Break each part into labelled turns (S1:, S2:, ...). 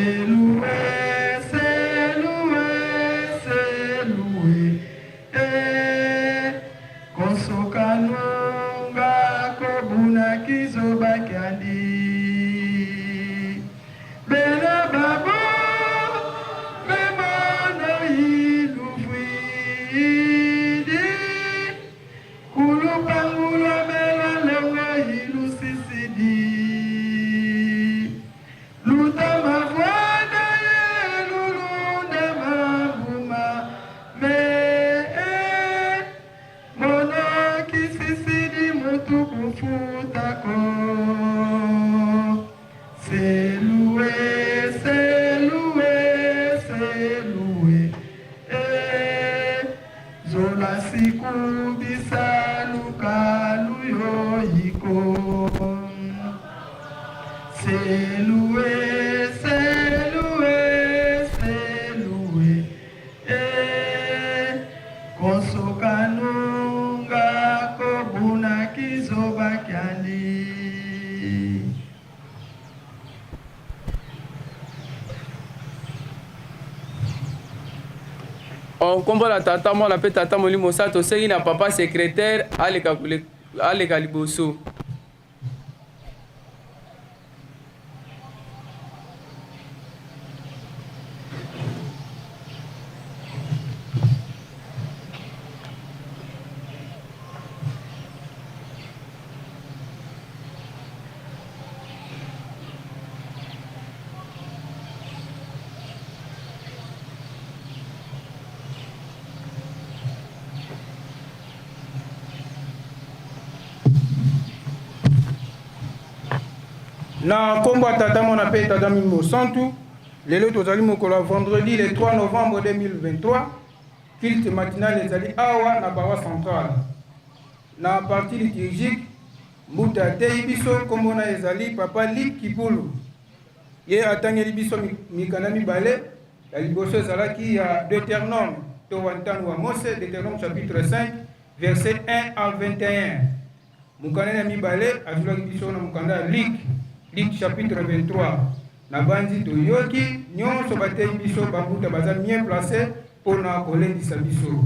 S1: Selue, selue, selue, eh, konsoka nunga kobuna kizoba kyandi. Bena babo, memono iluvwidi, kulupangulwa mela longo ilusisidi. Luta mavwanda ye lulunda mambuma me mono kisisidi mutu kufutako. Selue, selue, selue, eh, zola siku bisaluka luyoyiko. Selue, selue, selue, eh, konsoka nunga kobuna kizoba kyandi.
S2: Oh, nkombo na tata mwana mpe tata molimo sa tosengi na papa secrétaire aleka, aleka liboso.
S3: Na nkombo ya Tata, Mwana mpe Tata Molimo Mosantu, lelo tozali mokolo ya vendredi le 3 novembre 2023. Culte matinal ezali awa na paroisse centrale. Na partie liturgique, Mbuta ateyi biso, nkombo na ye ezali Papa Luc Kipulu. Ye atangeli biso mikanda mibale. Ya liboso ezalaki ya Deuteronome to wa ntano wa Mose, Deuteronome chapitre 5 verset 1 à 21. Mokanda ya mibale azwelaki biso na mokanda ya Luc, Luc chapitre 23. Nabanzi toyoki nyonso bateyi biso, bambuta baza bien place mpona kolendisa biso.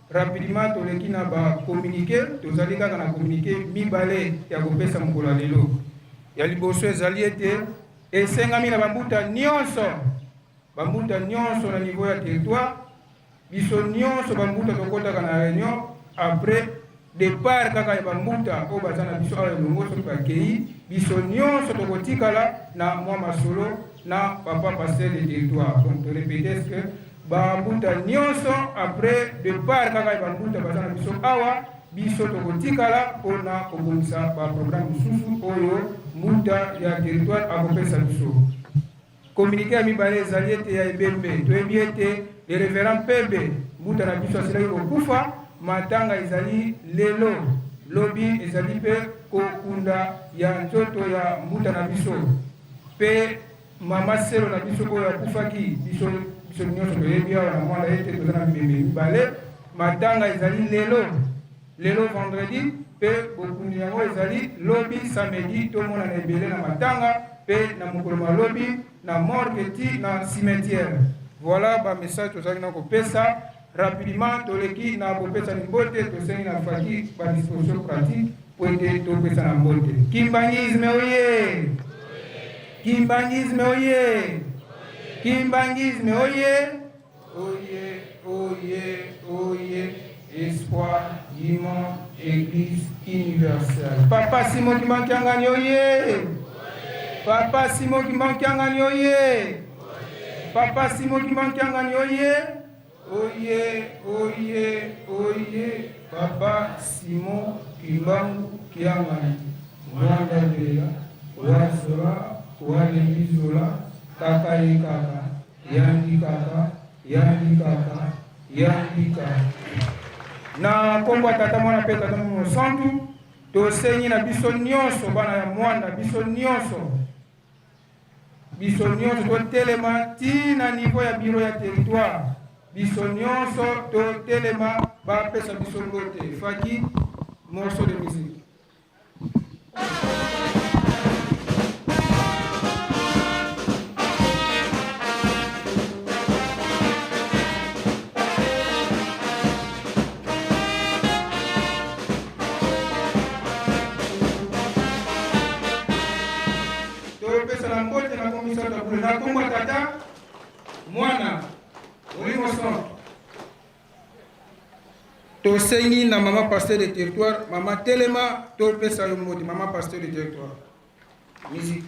S3: Rapidement toleki na ba communique, tozali kaka na communique mibale ya kopesa mokolo ya lelo. Ya liboso ezali ete esengami na bambuta nyonso, bambuta nyonso na niveau ya territoire, biso nyonso bambuta tokotaka na réunion après départ kaka ya bambuta oyo baza na biso awa elongo. Soki bakei, biso nyonso tokotikala na mwa masolo na papa pasteur de territoire. Donc to répéter ce que bambuta nyonso après départ kaka ya bambuta baza na biso awa, biso tokotikala mpona kobongisa baprogramme mosusu oyo mbuta ya territoire akopesa biso. Communiqué ya mibale ezali ete ya ebembe. Toyebi ete le révérend Pebe, mbuta na biso, asilaki kokufa. Matanga ezali lelo, lobi ezali mpe kokunda ya nzoto ya mbuta na biso. Mpe mama Selo na biso oyo akufaki, biso biso nyonso toyebi awa na mwana ete toza na bibembe mibale. Matanga ezali lelo, lelo vendredi, mpe bokundi yango ezali lobi samedi. Tomonana ebele na matanga mpe na mokolo ma lobi na morgue ti na cimetière. Voilà ba message tozalaki na kopesa rapidement. Toleki na kopesa mbote, tosengi na faki ba disposition pratique po ete topesa na mbote. Kimbangisme oye! Kimbangisme oye! Kimbangisme oye! Oye, oye, oye, espoir du monde, église universelle. Papa Simon Kimbankiangani oye! Papa Simon Kimbankiangani oye! Papa Simon Kimbankiangani oye! Oye, oye, oye, Papa Simon Kimbangu Kiangani. Mwanda Vela, Wazola, Walemizola, kaka ye kaka, yandi kaka, yandi kaka, yandi kaka. Na nkombo ya Tata, Mwana mpe Tata Mosantu, tosengi na biso nyonso bana ya Mwanda, biso nyonso, biso nyonso totelema ti na niveau ya bureau ya territoire. Biso nyonso totelema, bapesa biso mbote. Faki, morceau de musique. nkombo ya Tata, Mwana, Molimo Santu. Tosengi na mama pasteur de territoire, mama telema, topesa yo mbote, mama pasteur de territoire. Musique.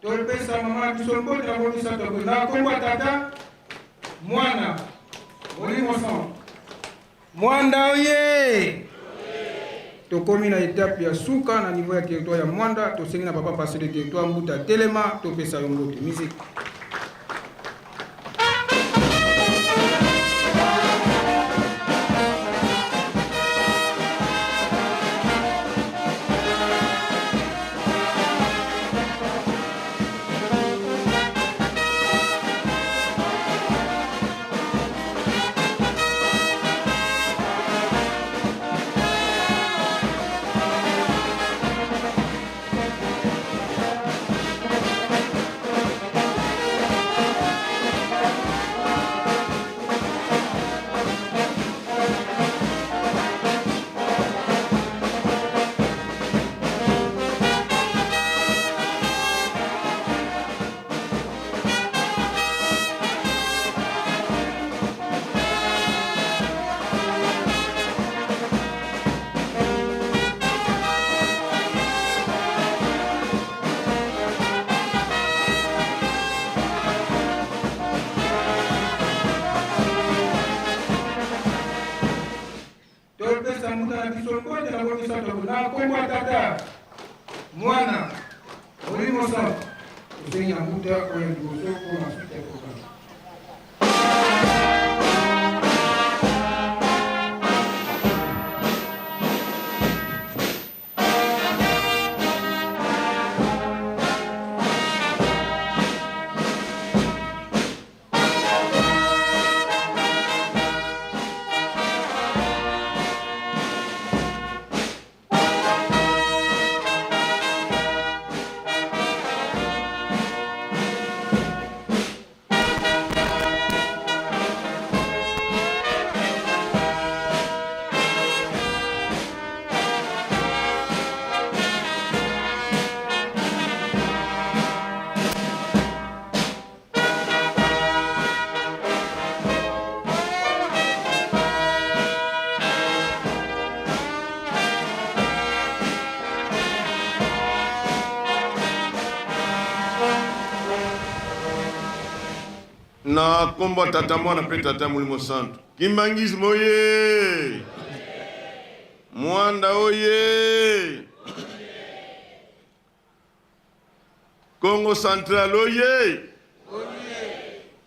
S3: Topesa mama na biso mbote na bomisa toko na nkombo ya Tata, Mwana, Molimo Santu. Mwanda oye! Tokomi na etape ya suka na niveau ya territoire ya Mwanda. Tosengi na papa pasteur de territoire Mbuta telema, topesa yo mbote. Musique. Topesa mbuta na biso mbote na bomisato na nkombo ya Tata, Mwana, Molimo Santu. Tosengi na mbuta oyo ya liboso mpo na suite ya programme.
S4: Na nkombo ya Tata, Mwana mpe Tata Molimo Santu. Kimbangisme oye! Mwanda oye! Congo Central oye!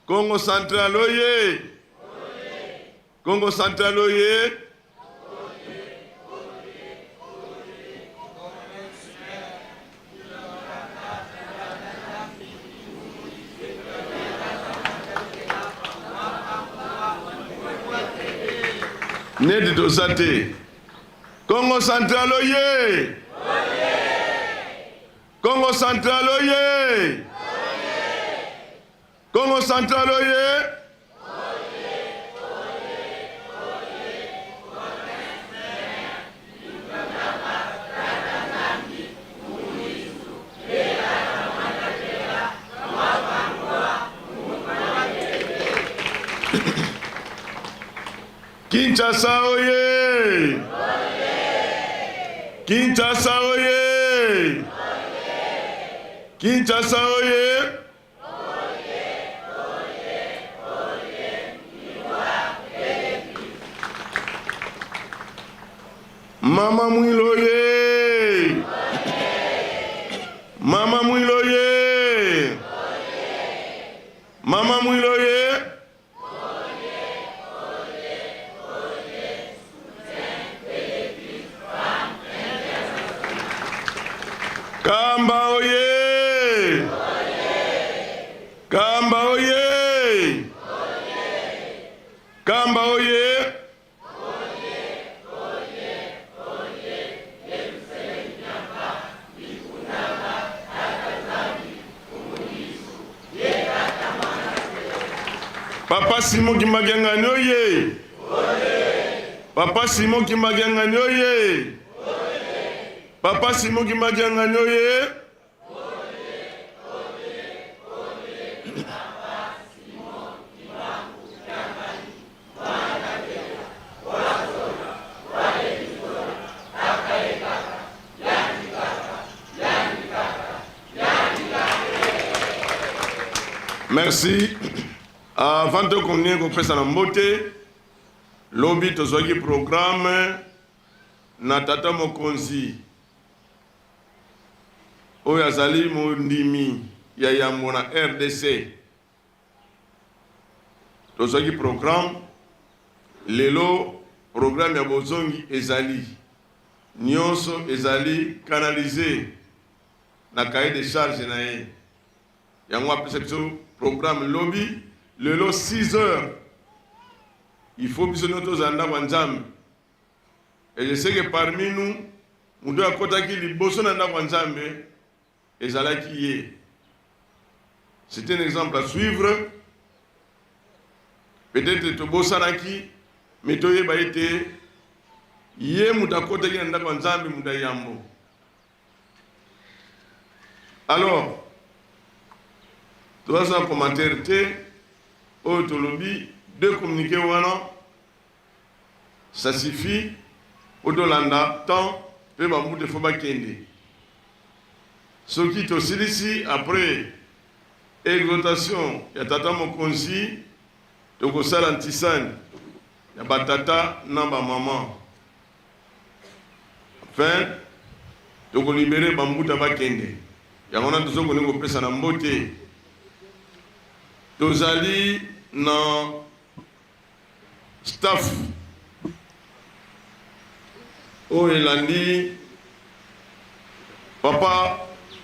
S4: Congo Central oye! Congo Central oye! Neti toza te. Congo Central oye! Congo Central oye! Congo Central oye! Kinshasa oye! Kinshasa oye! Kinshasa oye! Mama Mwilo ye! Mama Mwilo ye! Mama Mwilo ye! Kamba oye! Kamba oye! Kamba oye! Papa Simon Kimakiangani oye! Papa Simon Kimakiangani oye! Papa Simon Kimakiangani oye! Merci. Avant de continuer kopesa na mbote, lobi tozwaki programme na tata mokonzi oyo azali mondimi ya yambo na RDC. Tozwaki programme lelo, programme ya bozongi ezali nyonso ezali canalise na cahier de charge na ye. Yango apesa biso programme lobi, lelo 6 heures il faut biso nyonso tozala ndako ya Nzambe. Et je sais que parmi nous moto oyo akotaki liboso na ndako ya Nzambe ezalaki ye. C'est un exemple à suivre. Peut-être tobosanaki, mais toyeba ete ye moto akotaki na ndako ya Nzambe moto ya yambo. Alors, toza commentaire te oyo tolobi deux communiqués wana. Ça suffit po tolanda temps pe ba mbuta faut bakende. Soki tosilisi après exhortation ya tata mokonzi tokosala ntisani ya ba tata na ba maman. Enfin toko libere ba mbuta bakende. Yango wana tozo kolinga kopesa na mbote. Tozali na Staff oyo elandi papa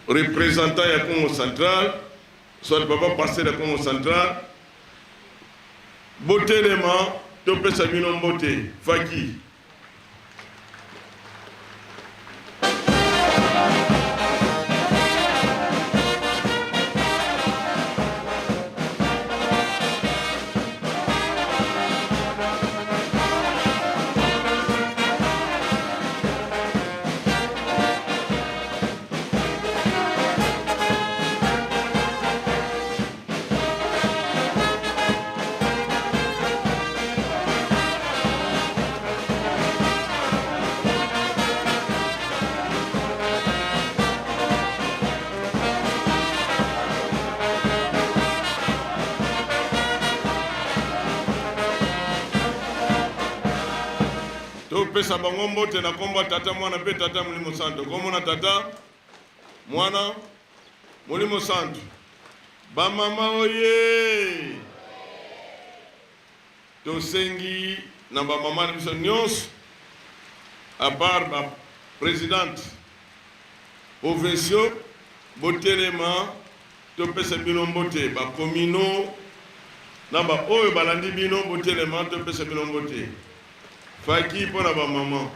S4: representant ya Congo Central, soit papa pasteur ya Congo Central, botelema topesa bino mbote faki. Topesa bango mbote na kombo ya Tata, Mwana mpe Tata Molimo Santo. Kombo na Tata, Mwana, Molimo Santo. Bamama oye! Tosengi na ba mama na biso nionso à part ba presidente provinciaux botelema topesa bino mbote, ba communaux na ba oyo balandi bino botelema topesa bino mbote. Faki mpo na ba mama.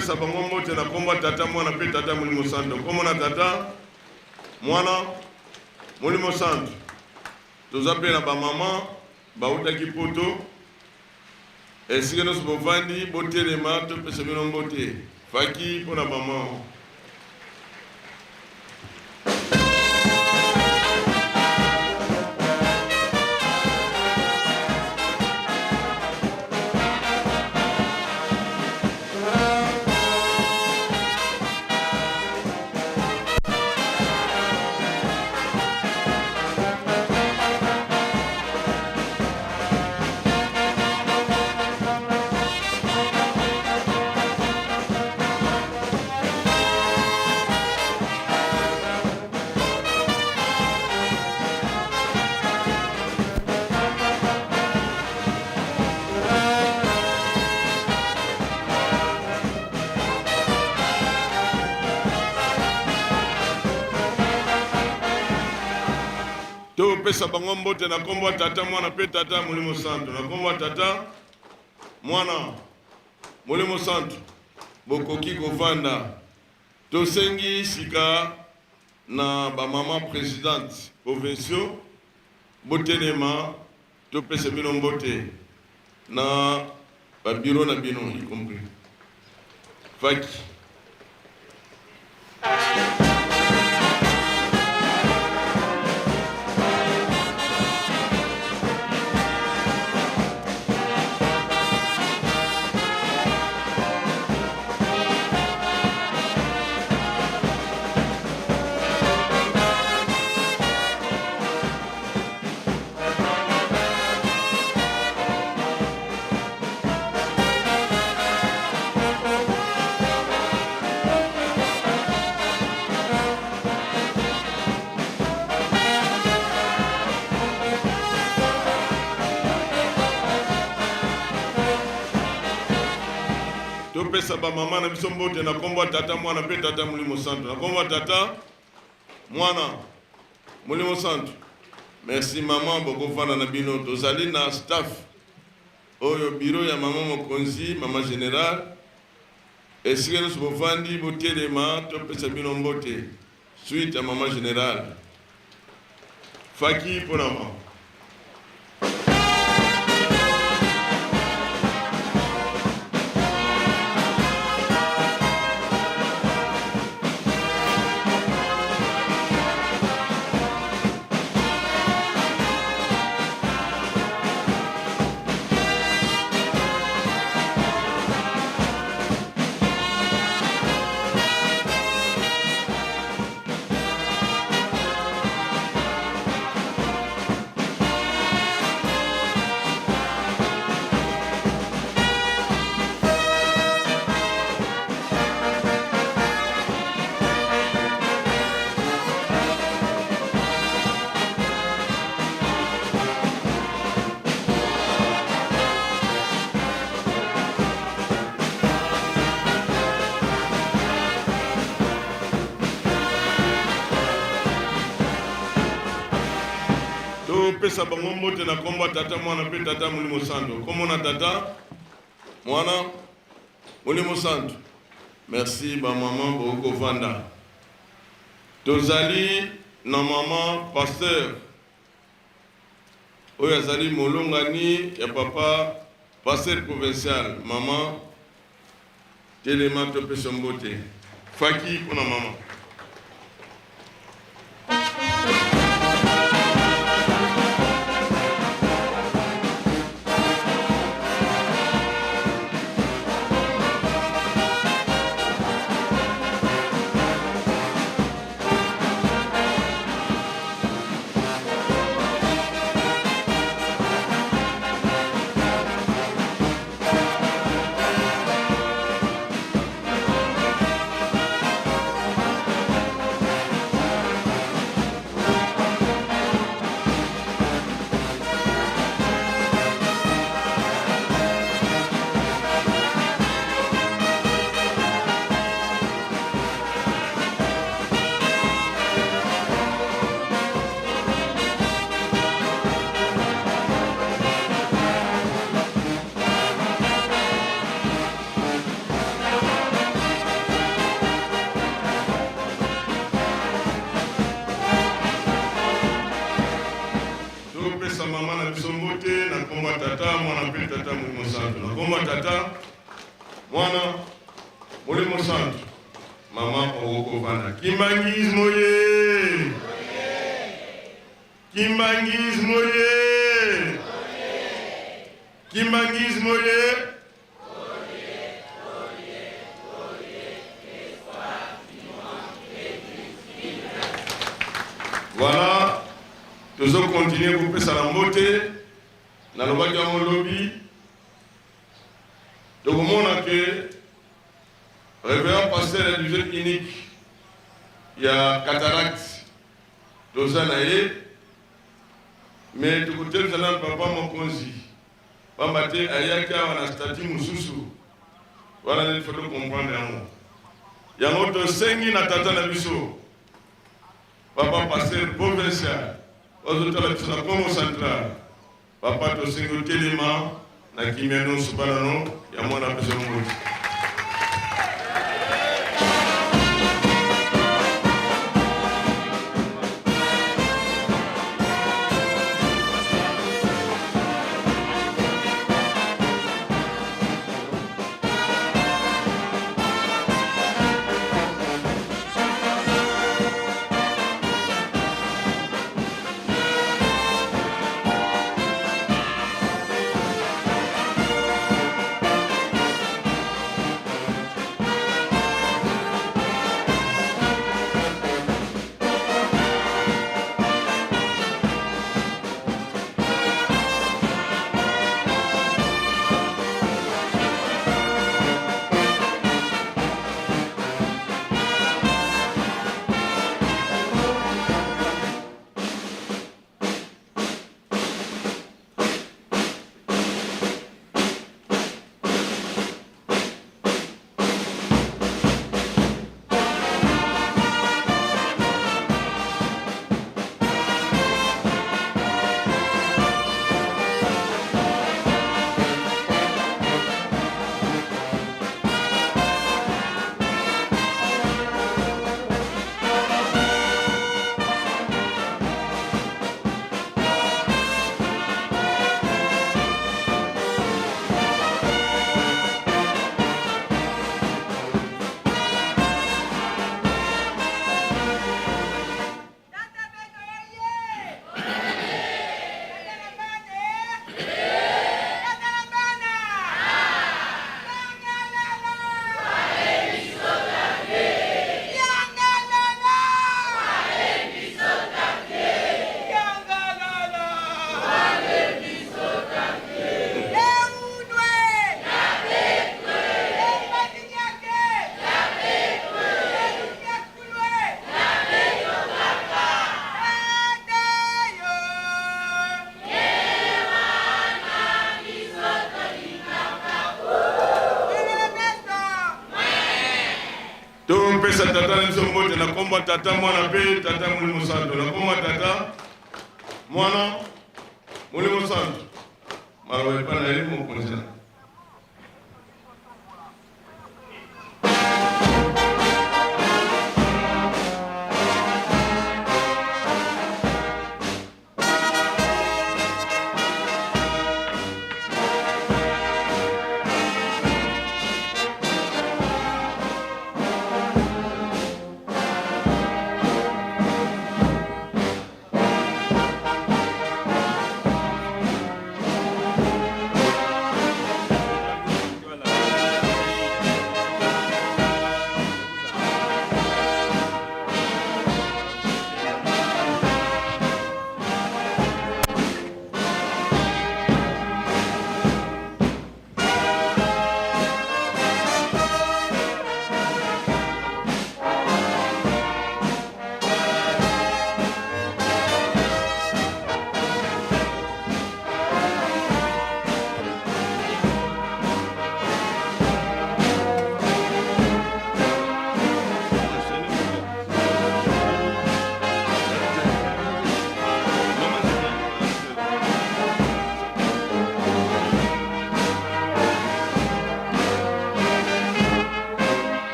S4: Topesa bango mbote na nkombo ya Tata, Mwana mpe Tata Molimo Santo. Nkombo na Tata, Mwana, Molimo Santo. Toza mpe na bamama bautaki Poto. Esika nyonso bovandi, botelema, topesa bino mbote. Faki mpo na mama. Topesa bango mbote na nkombo ya Tata, Mwana mpe Tata Molimo Santo. Na nkombo ya Tata, Mwana, Molimo Santo. Bokoki kovanda. Tosengi sika na bamama presidente provinciaux botelema, topesa bino mbote na babiro na bino, y compris faki. Topesa bamama na biso mbote na nkombo ya Tata, Mwana mpe Tata Molimo Santo. Na nkombo ya Tata, Mwana, Molimo Santo. Merci mama, bokofanda na bino. Tozali na staff oyo, bureau ya mama mokonzi, mama général. Esika nyonso bovandi, botelema, topesa bino mbote. Suite ya mama général. Faki mpona mama. Topesa bango mbote na nkombo ya Tata, Mwana mpe Tata Molimo Santo. Nkombo na Tata, Mwana, Molimo Santo. Merci bamama, bokoki kovanda. Tozali na mama pasteur oyo azali molongani ya papa pasteur provincial. Mama, telema, topesa mbote. Faki mpona mama. Tata, Mwana mpe Tata Molimo Santu. Na nkombo ya Tata, Mwana, Molimo Santu. Mama okoki kovanda. Kimbanguisme oye! Kimbanguisme oye! Kimbanguisme oye! Voilà, tozo continuer kopesa na mbote, nalobaki yango lobi, tokomona ke révérend pasteur ya division unique ya cataracte toza na ye, mais tokotelisa nanu papa mokonzi Pamba te ayaki awa na statut mosusu wana nde faut to comprendre yango. Yango tosengi na tata na biso papa pasteur provincial ozotala biso na Congo central, papa tosengi otelema na kimia nyonso bana no ya mwana biso mbote. Topesa tata na biso mbote na nkombo ya Tata, Mwana mpe Tata Molimo Santo. Na nkombo ya Tata, Mwana, Molimo Santo. Maloba epai na ye mokonzi na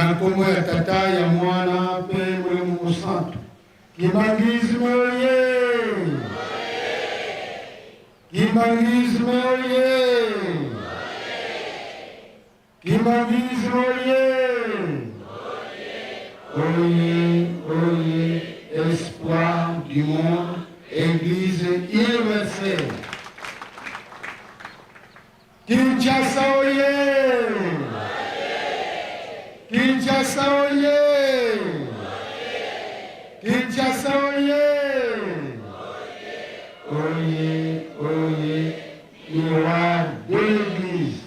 S5: Na nkombo ya Tata, ya Mwana mpe Molimo Mosantu. Kimbanguisme oye! Kimbanguisme oye! Kimbanguisme oye! Oye, oye, espoir du monde, Église universelle. Kinshasa oye! Kinshasa oye! Kinshasa oye! Oye, oye, miroir de l'église.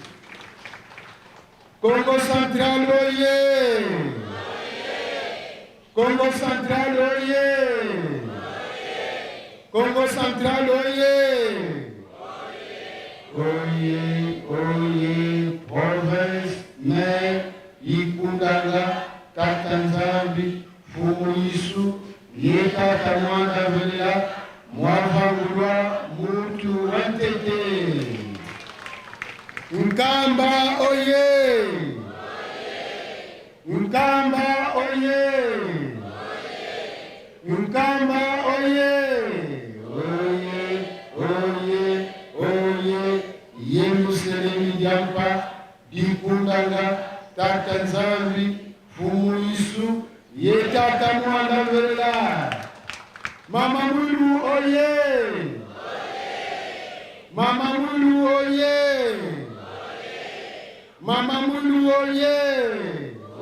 S5: Congo central oye! Congo central oye! Congo central oye! Oye, oye, province, mère, Ikundanga, Tata Nzambi, Fumu Isu, ye Tata Mwanda Velela, Mwavangulwa, Mutu Wantete. Nkamba oye! Nkamba oye! Nkamba oye! Oye, oye, oye! Yelusalemi diampa, dikundanga, Tata Nzambi, Fumu Isu, ye Tata Mwanda Velela. Mama Mwilu oye! Mama Mwilu oye! Mama Mwilu oye!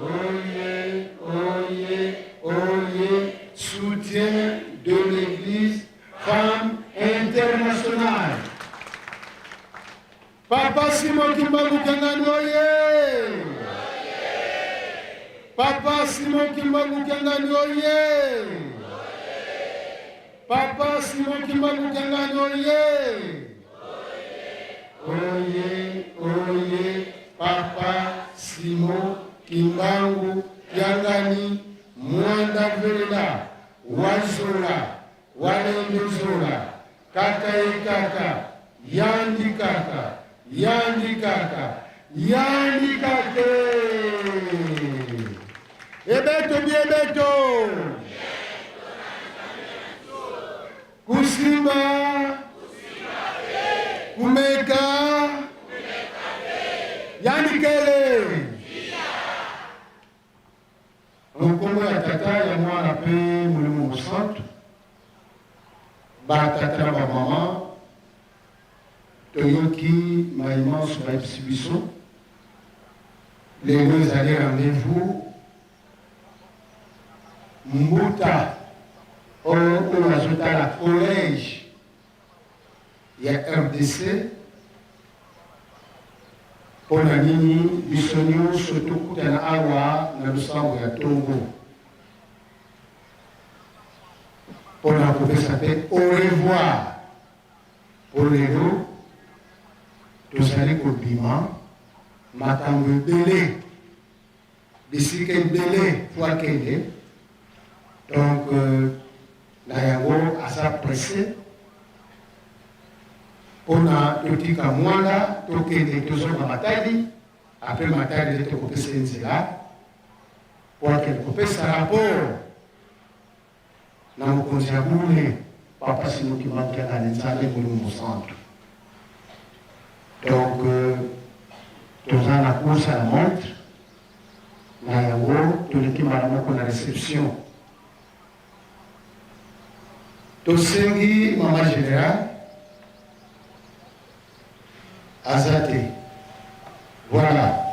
S5: Oye, oye, oye! Soutien de l'Église Femme Internationale. Papa Simon Kimbangu Kiangani oye! Papa Simon Kimbangu Kiangani oye! Papa Simon Kimbangu Kiangani oye! Oye, oye, Papa Simon Kimbangu Kiangani Mwanda Velela Wazola Walendo Zola Kaka ye kaka Yandi kaka Yandi kaka Yandi kake Ebeto biebeto Kusimba Kumeka Yandikele Nkombo ya Tata, ya Mwana mpe Molimo Mosantu. Batata na bamama, toyoki maye manso bayebisi biso. Lelo ezali rendez-vous mbuta oyo oyo azotala collège ya rdc. Mpo na nini biso nyonso tokutana awa na losambo ya tongo? Mpo na kopesa mpe au revoir mpo lelo tozali kobima makambo ebele, bisika ebele fo akende. Donc na yango aza presse mpona totika mwanda tokende tozonga Matadi. Apres Matadi nde tokopesa ye nzela mpo akende kopesa rapport na mokonzi ya bule, Papa Simon Kimbangu Kiangani, Nzambe Molimo Mosantu. Donc toza na course à la montre, na yango toleki mbala moko na reception. Tosengi mama general aza te. Voilà,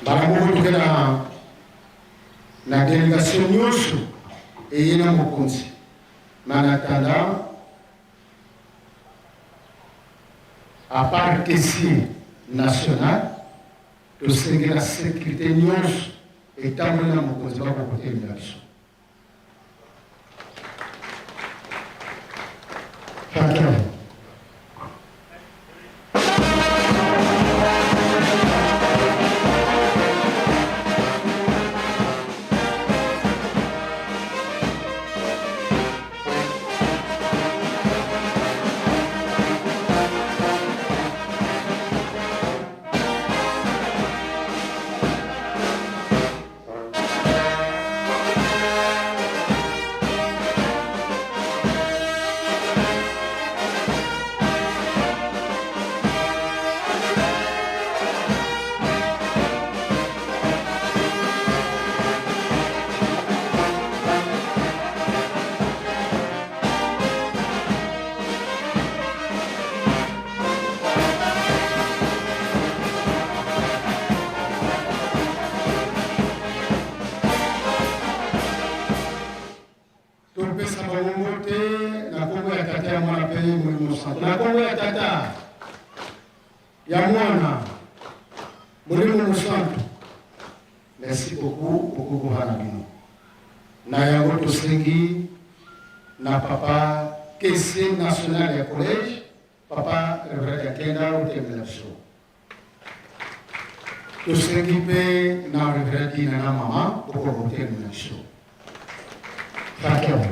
S5: mbala moko toke na délégation nyonso eye na mokonzi. Mais en attendant, à part caissier national, tosengi na sécurité nyonso etamboli na mokonzi bakokotelemela biso. Thank you. Mosantu. Na nkombo ya Tata, ya Mwana, Molimo Mosantu. Merci beaucoup bokokoha na bino. Na yango tosengi na papa caissier national ya collège, papa Reverend Yakenda, otelemela biso. Tosengi mpe na Reverend Dina na mama bokoka kotelemela biso. Fakewe.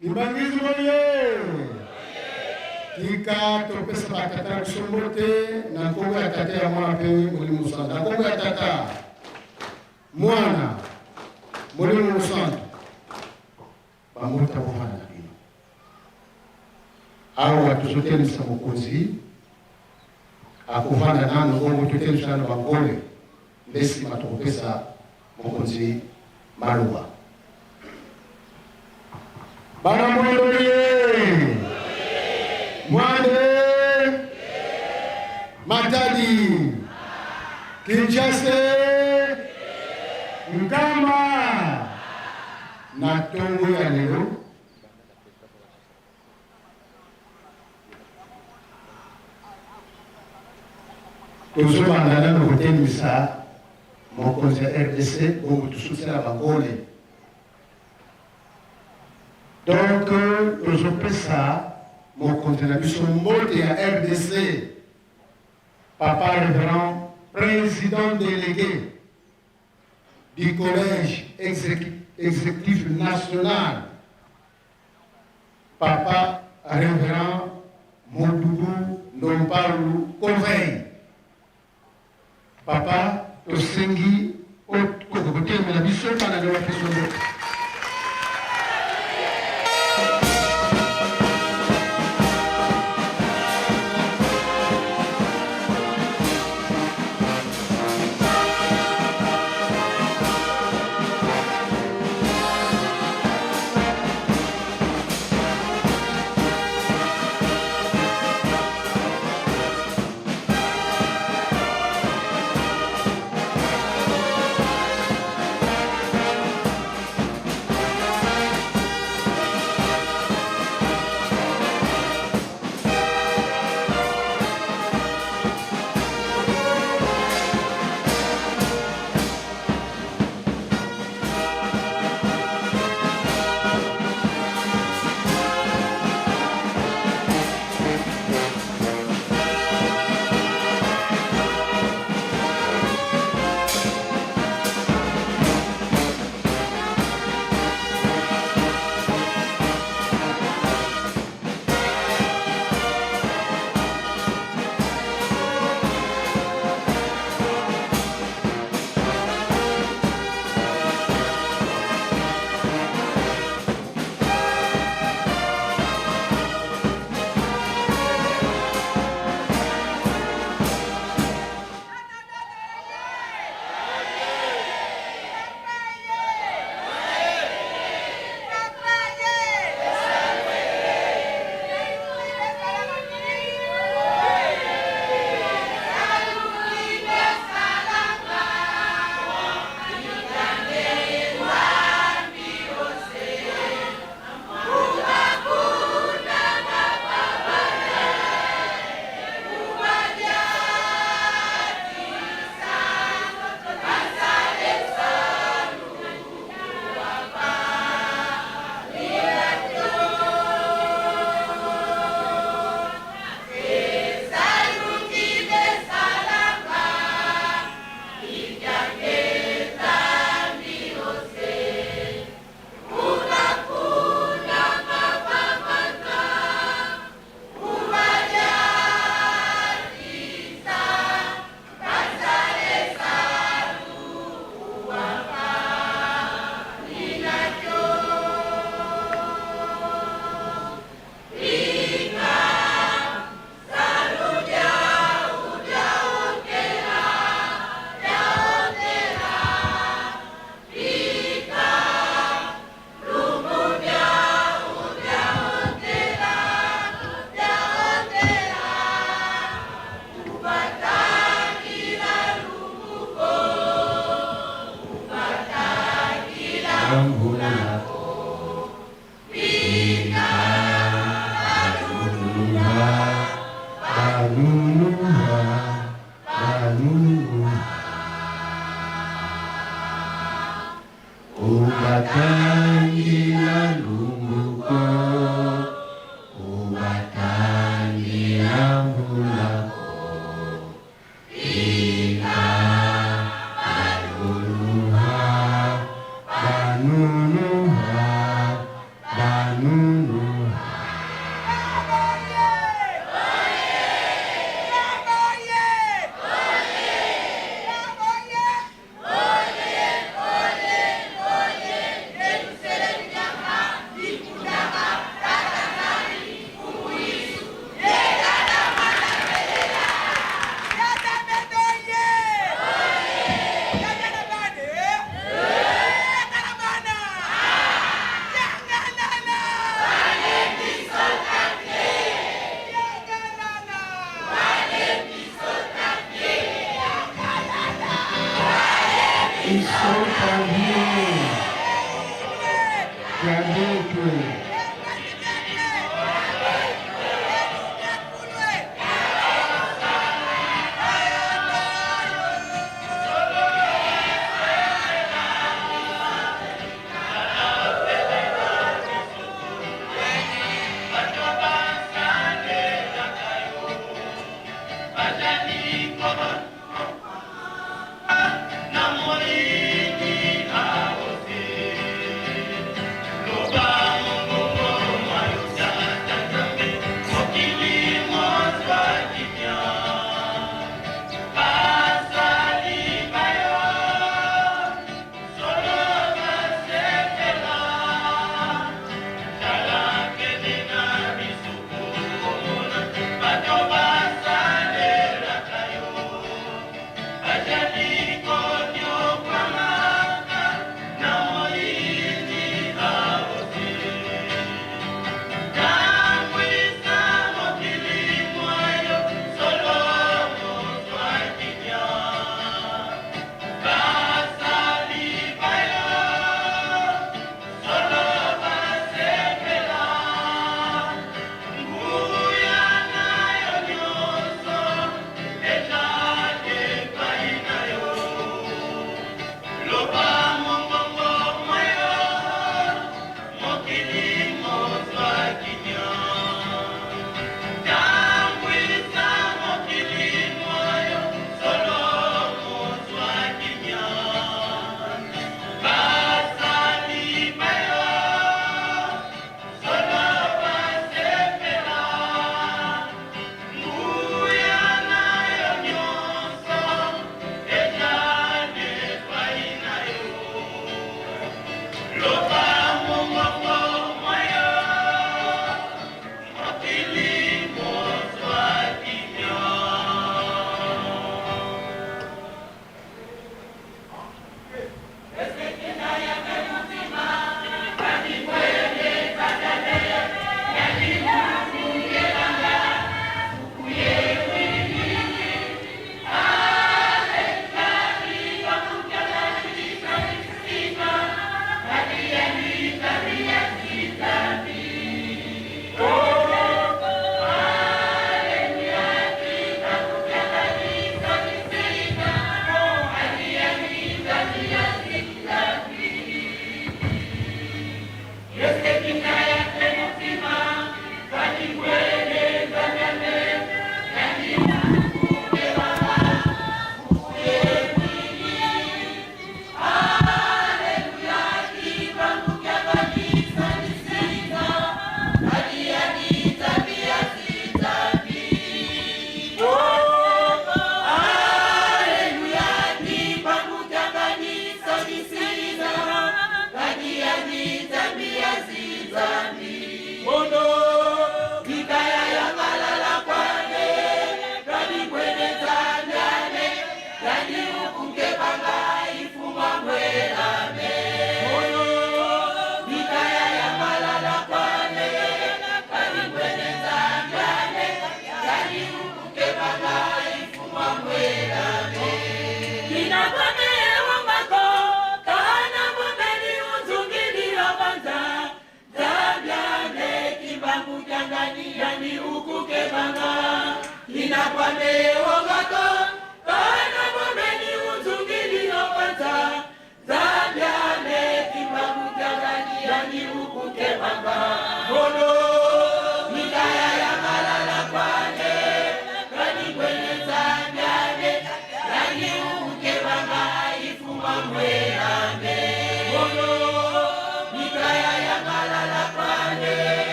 S5: Kimbanguisme oye! Tika topesa batata na biso mbote na nkombo ya Tata ya Mwana mpe Molimo Mosantu. Na nkombo ya Tata, Mwana, Molimo Mosantu, bamota bovanda na bino. Awa tozotelemisa mokonzi akovanda nano, bongo totelemisa nano bangole, nde nsima tokopesa mokonzi maloba. Bana Mwendo ye! Mwande! Matadi! Kinshasa! Nkamba! Na ntongo ya lelo tozobanda nano kotelemisa mokonzi ya RDC, bongo tosusela bangole. Donc tozopesa mokonzi na biso mbote ya RDC, papa révérend président délégué du collège exécutif national, papa révérend Modougou Ndompalu Conveil. Papa, tosengi okoka kotelemela biso bana nde bapesa mbote. Banunuha, banunuha. Obatangila lumbuko, obatangila mbulako. Ika banunuha, banunuha, banunuha. Isopavie, Diabetwe.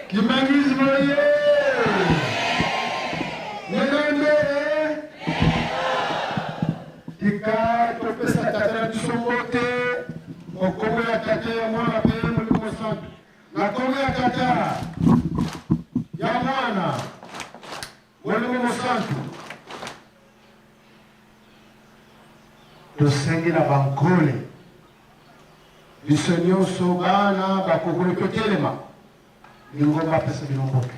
S5: Kimbanguisme oye! Menembe! Tika topesa tata na biso mbote okombo ya tata ya mwana mpe molimo mosantu na kombo ya tata ya mwana molimo mosantu tosengi na bankole Biso nionso bana ba kokolo totelema, lingomba apesa bino mbote.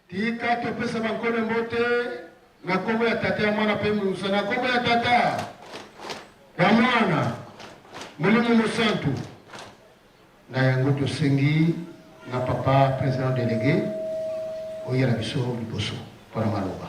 S5: Tika topesa bankole mbote na nkombo ya Tata ya Mwana mpe Mosa, na nkombo ya Tata ya Mwana Molimo Mosantu. Na yango tosengi na papa president delege oyela biso liboso mpo na maloba.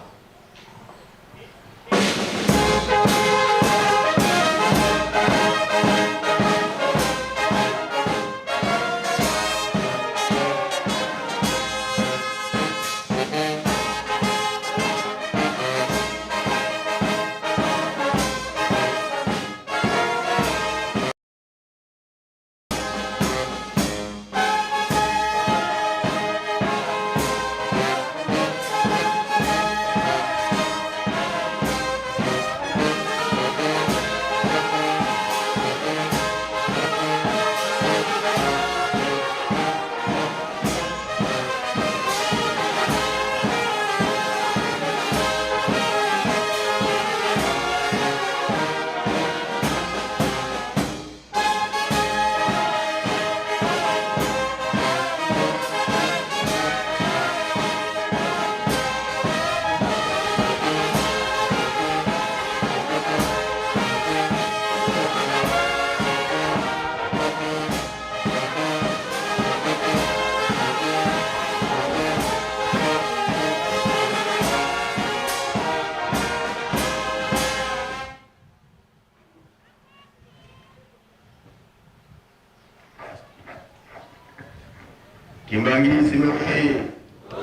S4: Kimbanguisme oye!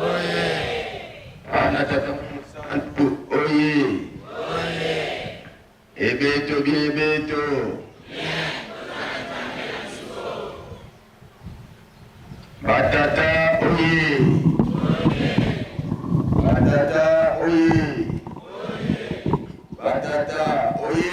S4: Oye! Bana tata mosantu oye! Oye! Ebeto bien ebeto! Batata oye! Batata oye! Batata oye!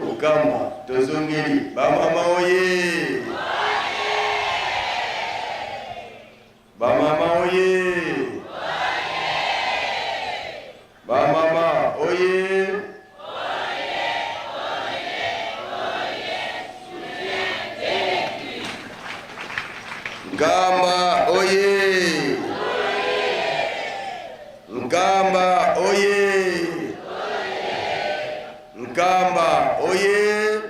S4: Kokamwa, tozongeli bamama oye! Bamama oye! Bamama oye! Nkamba oye! Nkamba oye! Nkamba oye!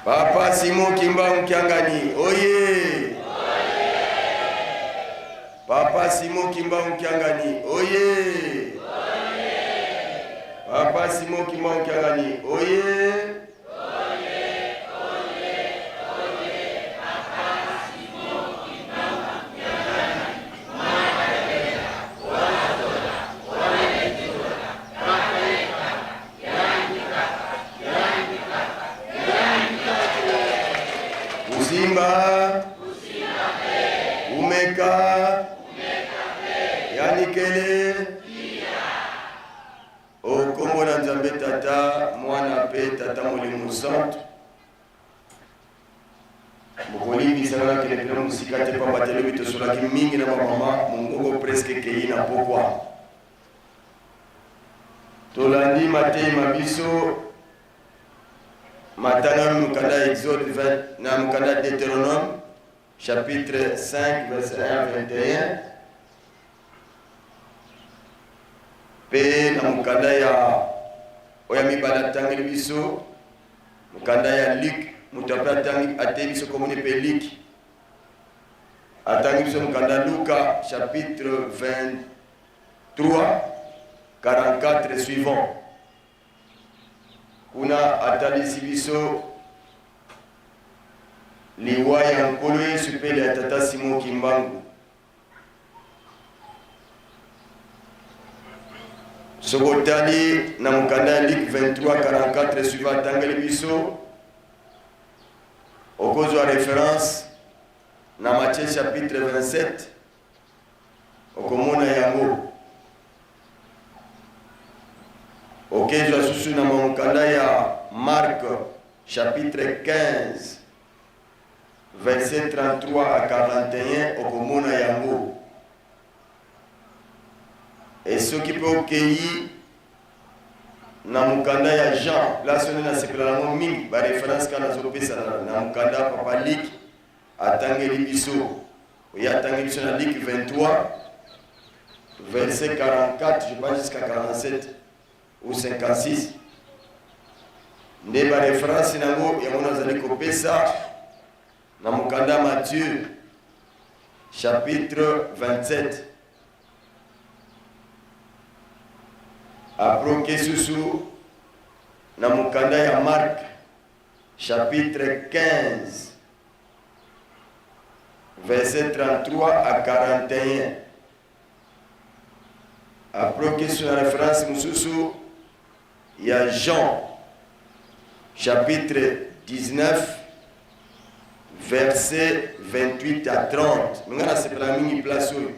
S4: Papa Simon Kimbangu Kiangani oye! Papa Simon Kimbangu Kiangani oye! Papa Simon Kimbangu Kiangani oye! Kusimba, Kumeka, Yanikele, O nkombo na Nzambe Tata, Mwana mpe Tata Molimo Santu, bokolimbisa nga nakende mpena mosika te, pamba te lobi tosolaki mingi na bamama, mongongo presque ekei na pokwa. Tolandi mateyi ma biso matangami mokanda ya Exode 20 na mokanda ya Deuteronome chapitre 5 verset 1 à 21 mpe na mokanda ya oyo ya mibale atangeli biso mokanda ya Luc, moto ape atangi ateyi biso komoni mpe Luc atangi biso mokanda Luka chapitre 23 44 suivant kuna atalisi biso liwa ya Nkolo Yesu mpe ya Tata Simon Kimbangu. Soki otali na mokanda ya Luc 23 44 suivant atangeli biso, okozwa reference na Matthieu chapitre 27 okomona yango. Okezwa susu na mokanda ya Marc chapitre 15 verset 33 à 41 okomona yango. E soki mpe okei na mokanda ya Jean, place oyo nasepela nango mingi, ba reference kaka nazopesa na mokanda Papa Luc atangeli biso, oye atangeli biso na Luc 23 verset 44 je pense jusqu'à 47 ou 56 nde ba reference nango yango nazali kopesa na mokanda Matthieu chapitre 27 aproke susu na mokanda ya Marc chapitre 15 verset 33 à 41 Après sur la référence mosusu ya Jean chapitre 19 verset 28 à 30. Nga nasepela mingi place oyo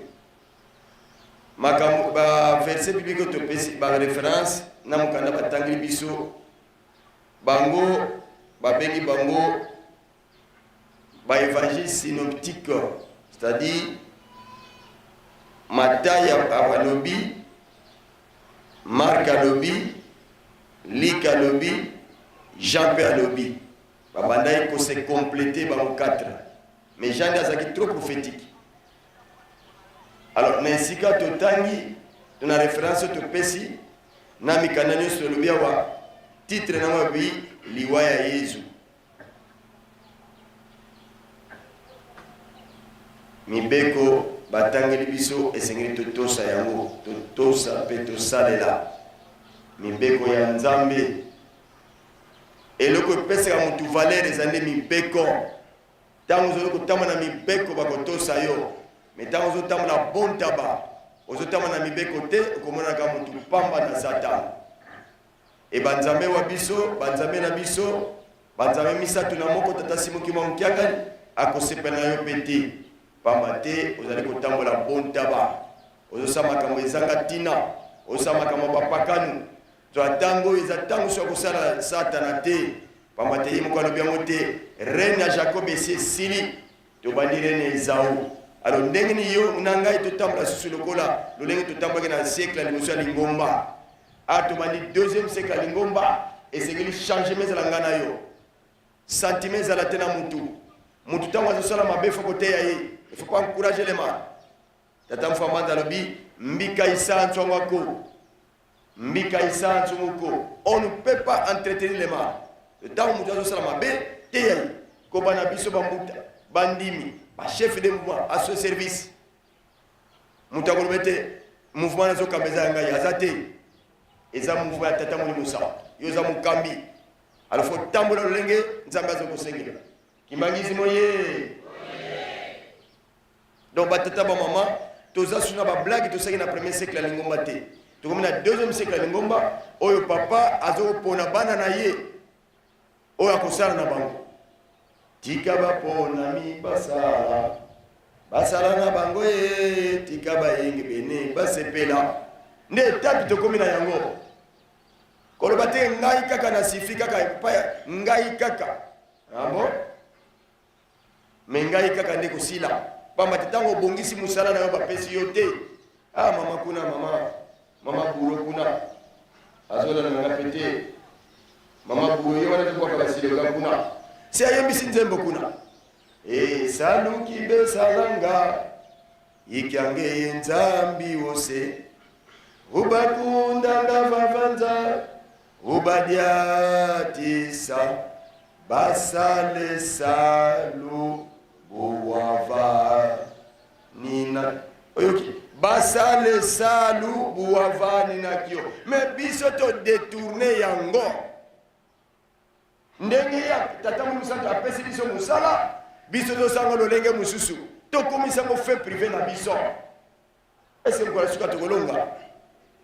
S4: makambo ba verset biblique oyo topesi ba référence na mokanda batangeli biso bango babengi bango Ba evangiles synoptiques, c'est-à-dire Matthieu alobi, Marc alobi, Luc alobi, Jean mpe alobi. Babandaki ko se completer bango quatre. Mais Jean nde azalaki trop prophétique. Alors na esika totangi to na référence oyo topesi na mikanda nyonso tolobi awa, titre nango ebi liwa ya Yezu. Mibeko batangeli biso esengeli totosa yango, totosa mpe tosalela mibeko ya Nzambe. Eloko epesaka motu valeur eza nde mibeko. Ntango ozali kotambola na mibeko bakotosa yo, me ntango ozotambola bontaba, ozotambola na mibeko te, okomonaka motu pamba na Satana. E banzambe wa biso, banzambe na biso.
S6: Banzambe misatu na moko, Tata Simon Kimbangu Kiangani akosepela na yo mpe te, pamba te ozali kotambola bontaba, ozosala makambo ezanga tina, ozosala makambo ya bapakanu. Zwa ntango oyo eza ntango so ya kosala Satana te, pamba te ye moko alobi yango te, règne ya Jacob esi esili, tobandi règne ya Ezau. Alors ndenge nini yo na ngai totambola susu lokola lolenge totambolaki na siècle ya liboso ya lingomba? Ah, tobandi deuxième siècle ya lingomba, esengeli changement ezala ngai na yo. Sentiment ezala te na mutu. Mutu ntango azosala mabe faut koteya ye, il faut pas encourager le mal. Tata Mfambanza alobi mbika isa ntswangwako mbika isa ntsumuko, on ne peut pas entretenir le mal. Ntango mutu azosala mabe teya ye, kobana biso bambuta bandimi ba chef de mouvement à ce service. Moto akoloba ete mouvement nazokamba eza ya ngai, aza te, eza mouvement ya tata Molimo Santu. Yo oza mokambi, alors faut tambola lolenge Nzambe aza kosengela. Kimbanguisme oye! Donc batata ba mama, toza suna ba blague tosaki na premier siècle ya lingomba te, tokomi na deuxième siècle ya lingomba oyo papa azokopona bana na ye oyo akosala na bango. Tika baponami basala basala na bango ye, tika bayengebene basepela. Nde etape tokomi na yango, koloba te ngai kaka na sifi kaka epai ngai kaka, ah bon? Me ngai kaka nde kosila pamba te ntango obongisi mosala na yo bapesi yo te. Ah mama kuna, mama mama buro kuna azolanda na nga pe te. Mama buro ye wana tobwaka basiloga kuna, se ayembisi nzembo kuna esaluki besalanga ikyange ye nzambi wose ubakunda vavanza ubadiatisa basalesalu buwava nina oyoki basalesalu buwava ninakio me biso to detourne yango ndenge ya tata Mosantu apesi biso mosala, biso tosango lolenge mosusu, tokomisa yango fait privé na biso. Ese mokolo ya suka tokolonga?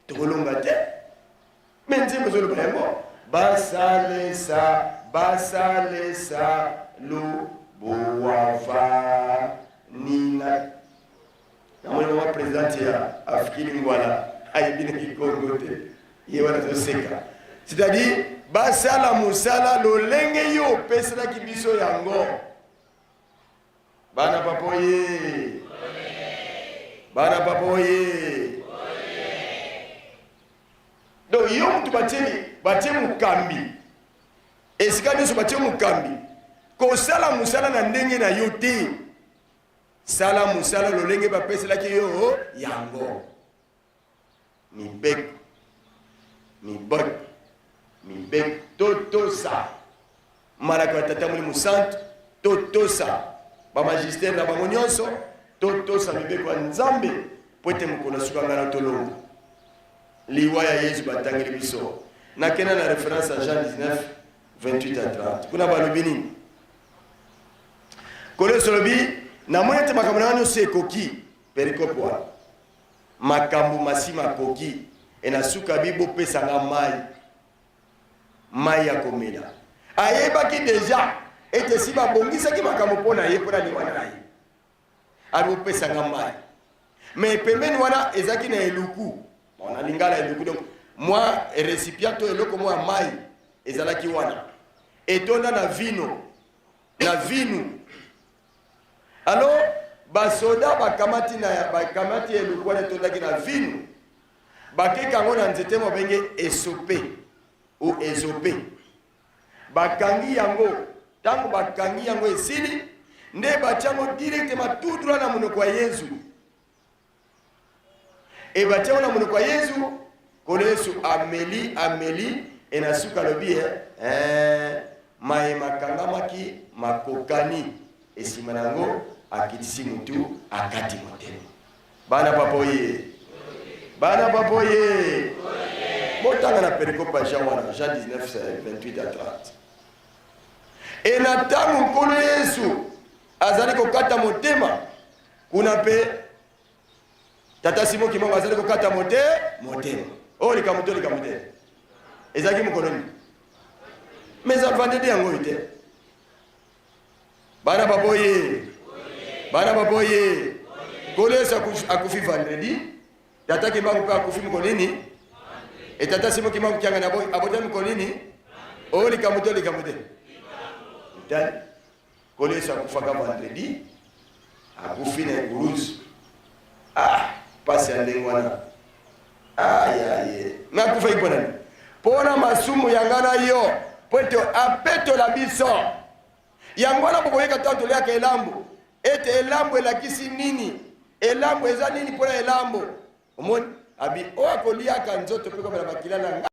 S6: Tokolonga te. Me nzembo ezoloba yango, basalesa basalesa lubuwava nina. Namoni mama presidente ya Afriki Lingwala ayebi na Kikongo te, ye wana azoseka. C'est-à-dire basala mosala lolenge yo opeselaki biso yango. Bana papa oye, bana papa oye. Donc yo mutu batie batie mokambi esika nyonso, batie mokambi kosala mosala na ndenge na yo te, sala mosala lolenge bapeselaki yo yango. Mibeko, mibeko, mibeko, totosa malako ya Tata Molimo Santu, totosa bamagistère na bango nyonso, totosa mibeko ya Nzambe, po ete mokolo ya suka ngai na tolonga. Liwa ya Yezu batangeli biso, nakenda na reference ya Jean 19 28 à 30, kuna balobi nini? Nkolo Yesu alobi, namoni ete makambo na ngai nyonso ekoki. Perikope wana makambo masi makoki, e na suka bi bopesa nga mai, mai ya komela. Ayebaki deja ete si babongisaki makambo mpo na ye, mpo na liwa na ye, abi bopesa nga mai. Me pembeni wana ezalaki na eluku, bon, na lingala eluku, donc mwa recipient to eloko mwa ya mai ezalaki wana etonda na vino, na vinu. Alors basoda bakamati na bakamati eluku wana etondaki na vinu, bakeka yango na nzete moko babenge esope ou ezope, bakangi yango. Ntango bakangi yango esili, nde batia yango directement tout droit na monoko ya Yezu. E batia yango na monoko ya Yezu, Nkolo Yesu ameli, ameli, e na suka alobi eh, maye makangamaki makokani. Esima na yango akitisi mutu, akati motema. Bana papa oye, bana papa oye, botanga na perikope ya Jean wana, Jean 19 28 à 30. E na ntango Nkolo Yesu azali kokata motema, kuna mpe Tata Simon Kimbangu azali kokata mote motema. Oyo likambo to likambo te? Ezalaki mokolo nini? Mais eza vendredi yango oyo te. Bana baboye, bana baboye. Nkolo Yesu akufi vendredi, tata Kimbangu mpe akufi mokolo nini? E tata Simon Kimbangu Kiangani abotami mokolo nini? Oyo likambo to likambo te? Tali, Nkolo Yesu akufaka vendredi, akufi na ekuruzu. Ah, pasi ya ndenge wana. Ayaye. Me akufaki mpo na nini? Mpo na masumu ya ngai na yo, mpo ete apetola biso. Yango wana bokoyeka ntango toliaka elambo, ete elambo elakisi nini, elambo eza nini mpo na elambo. Omoni, abi oyo akoliaka nzoto mpe komela makila na ngai.